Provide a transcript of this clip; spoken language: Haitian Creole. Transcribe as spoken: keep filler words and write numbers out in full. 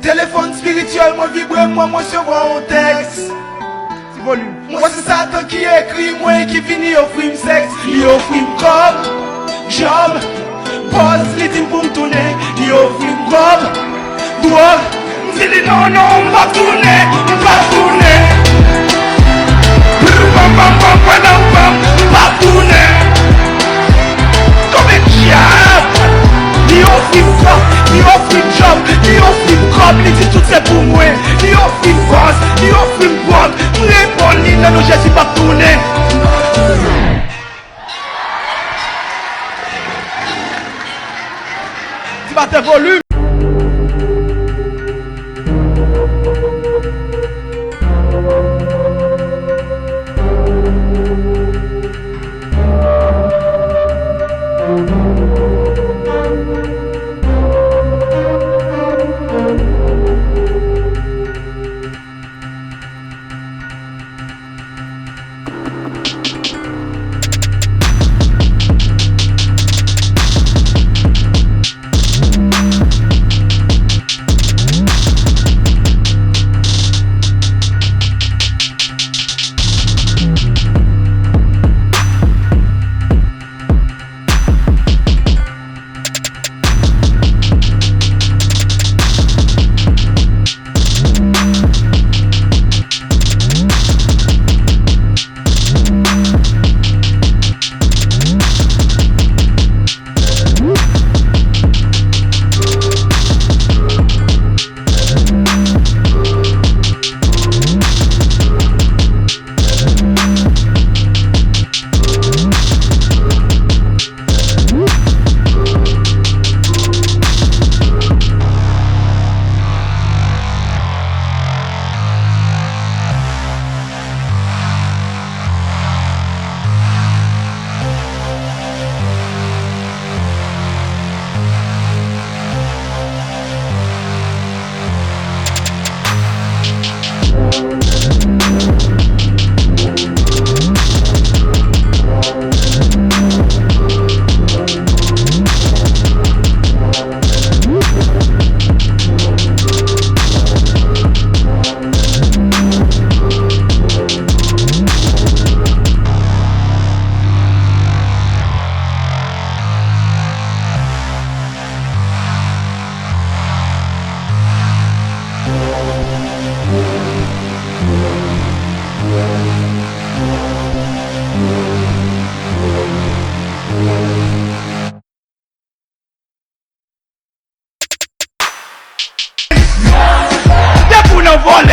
Telefòn espirityèl mwen vibre, mwen, mwen resevwa yon tèks. Ti volim. Mwen se Satan ki ekri mwen, ki vini ofri m sèks. Li ofri m kòb, djòb, pòz, li di m pou m tounen. Li ofri m kòb, dwòg, m di li non, non, m p ap tounen, m p ap tounen. Pam, pam, pam, pam, pam, pam, m p ap tounen. Konbyen dyab! Li ofri m kòb, li ofri m djòb, li ofri m kòb, li di tout se pou mwen. Li ofri m pòz, li ofri m dwòg, m reponn li non, non, Jezi, m p ap tounen. Ti batè volim. Depi w nan vòlè,